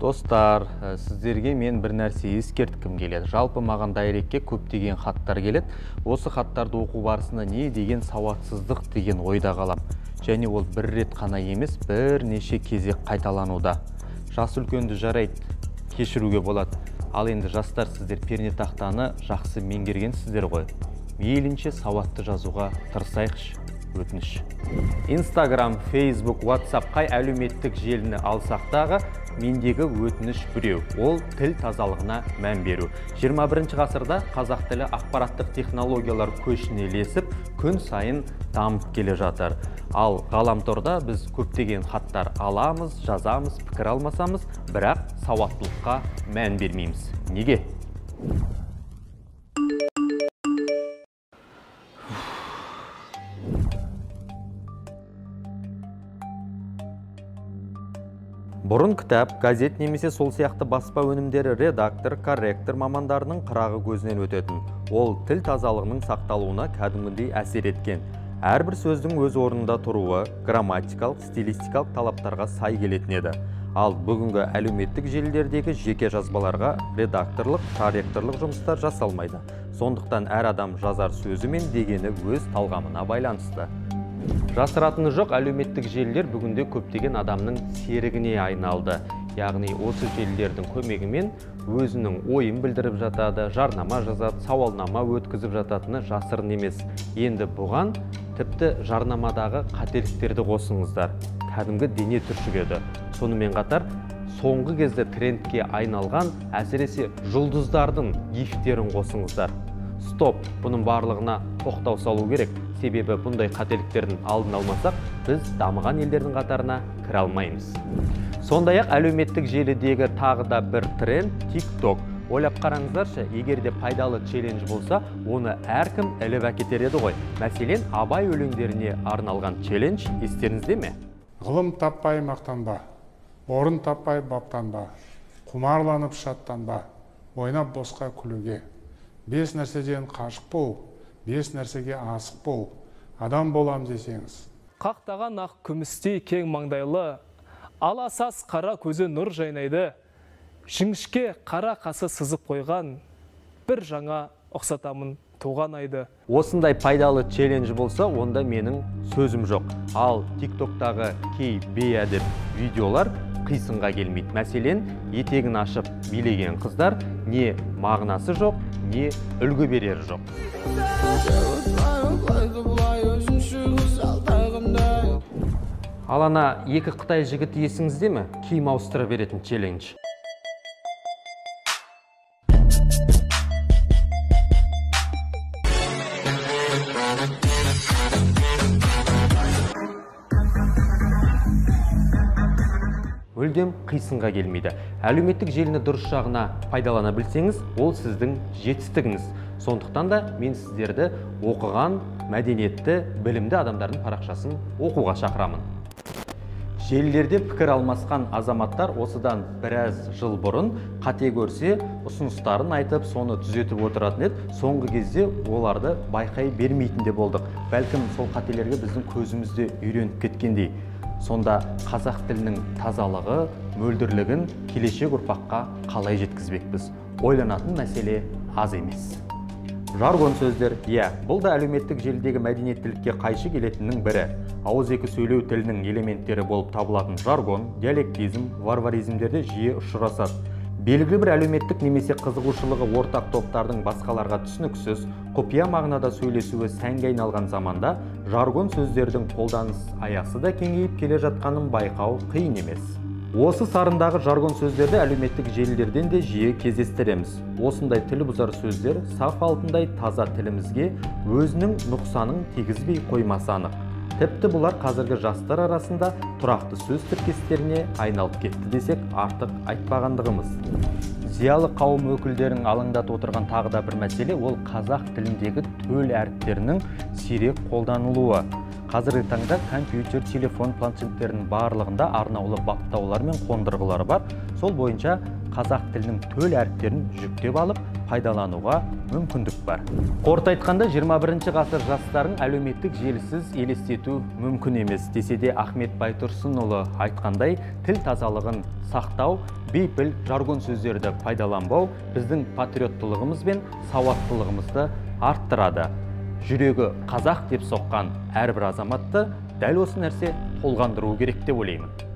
Достар, сіздерге мен бір нәрсе ескерткім келеді. Жалпы маған дайректке көптеген хаттар келеді. Осы хаттарды оқу барысында не деген сауатсыздық деген ойда қалам. Және ол бір рет қана емес, бірнеше кезек қайталануда. Жас үлкенді жарайды, кешіруге болады. Ал енді жастар, сіздер пернетақтаны жақсы меңгергенсіздер ғой. Мейлінше сауатты жазуға тырысайықшы, өтініш. Инстаграм, Фейсбук, WhatsApp қай әлеуметтік желіні алсақ дағы, мендегі өтініш біреу. Ол тіл тазалығына мән беру. 21 ғасырда қазақ тілі ақпараттық технологиялар көшіне ілесіп, күн сайын дамып келе жатыр. Ал ғаламторда біз көптеген хаттар аламыз, жазамыз, пікір алмасамыз, бірақ сауаттылыққа мән бермейміз. Неге? Бұрын кітап, газет немесе сол сияқты баспа өнімдері редактор, корректор мамандарының қырағы көзінен өтетін. Ол тіл тазалығының сақталуына кәдімгідей әсер еткен. Әрбір сөздің өз орнында тұруы грамматикалық, стилистикалық талаптарға сай келетін еді. Ал бүгінгі әлеуметтік желілердегі жеке жазбаларға редакторлық, корректорлық жұмыстар жасалмайды. Сондықтан әр адам жазар сөзі мен дегені өз талғамына байланысты. Жасыратыны жоқ, әлеуметтік желілер бүгінде көптеген адамның серігіне айналды. Яғни осы желілердің көмегімен өзінің ойын білдіріп жатады, жарнама жазады, сауалнама өткізіп жататыны жасырын емес. Енді бұған тіпті жарнамадағы қателіктерді қосыңыздар. Кәдімгі дене түршігеді. Сонымен қатар соңғы кезде трендке айналған әсіресе жұлдыздардың гифтерін қосыңыздар. Стоп, бұның барлығына тоқтау салу керек. Себебі бұндай қателіктердің алдын алмасақ, біз дамыған елдердің қатарына кіре алмаймыз. Сондай-ақ әлеуметтік желідегі тағы да бір тренд TikTok. Ойлап қараңыздаршы, егер де пайдалы челлендж болса, оны әркім іліп әкетер еді ғой. Мәселен, Абай өлеңдеріне арналған челлендж естеріңізде ме? Ғылым таппай мақтанба, орын таппай баптанба, құмарланып шаттанба, ойнап босқа күлуге. 5 нәрседен қашық бол, 5 нәрсеге асық бол, адам болам десеңіз. Қақтаған ақ күмістей кең маңдайлы, аласас қара көзі нұр жайнайды, жіңішке қара қасы сызып қойған, бір жаңа ұқсатамын туған айды. Осындай пайдалы челлендж болса, онда менің сөзім жоқ. Ал TikToktағы кей бейәдеп видеолар қисынға келмейді. Мәселен, етегін ашып билеген қыздар не мағынасы жоқ, не үлгі берері жоқ. Ал ана екі қытай жігіті есіңізде ме? Киім ауыстыра беретін челлендж. Мүлдем қисынға келмейді. Әлеуметтік желіні дұрыс жағына пайдалана білсеңіз, ол сіздің жетістігіңіз. Сондықтан да мен сіздерді оқыған, мәдениетті, білімді адамдардың парақшасын оқуға шақырамын. Желілерде пікір алмасқан азаматтар осыдан біраз жыл бұрын қате көрсе, ұсыныстарын айтып, соны түзетіп отыратын еді. Соңғы кезде оларды байқай бермейтін де болдық. Бәлкім сол қателерге біздің көзіміз де үйреніп кеткендей. Сонда қазақ тілінің тазалығы, мөлдірлігін келешек ұрпаққа қалай жеткізбекпіз? Ойланатын мәселе аз емес. Жаргон сөздер, иә, бұл да әлеуметтік желідегі мәдениеттілікке қайшы келетіннің бірі. Ауызекі сөйлеу тілінің элементтері болып табылатын жаргон, диалектизм, варваризмдерде жиі ұшырасады. Белгілі бір әлеуметтік немесе қызығушылығы ортақ топтардың басқаларға түсініксіз, құпия мағынада сөйлесуі сәнге айналған заманда жаргон сөздердің қолданыс аясы да кеңейіп келе жатқанын байқау қиын емес. Осы сарындағы жаргон сөздерді әлеуметтік желілерден де жиі кездестіреміз. Осындай тіл бұзар сөздер саф алтындай таза тілімізге өзінің нұқсанын тигізбей қоймасы анық. Тіпті бұлар қазіргі жастар арасында тұрақты сөз тіркестеріне айналып кетті десек артық айтпағандығымыз. Зиялы қауым өкілдерін алаңдатып отырған тағы да бір мәселе ол қазақ тіліндегі төл әріптерінің сирек қолданылуы. Қазіргі таңда компьютер, телефон, планшеттерінің барлығында арнаулы баптаулар мен қондырғылар бар. Сол бойынша қазақ тілінің төл әріптерін жүктеп алып, пайдалануға мүмкіндік бар. Қорыта айтқанда, 21 ғасыр жастарын әлеуметтік желісіз елестету мүмкін емес. Десе де Ахмет Байтұрсынұлы айтқандай, тіл тазалығын сақтау, бейпіл жаргон сөздерді пайдаланбау біздің патриоттылығымыз бен сауаттылығымызды арттырады. Жүрегі қазақ деп соққан әрбір азаматты дәл осы нәрсе толғандыруы керек деп ойлаймын.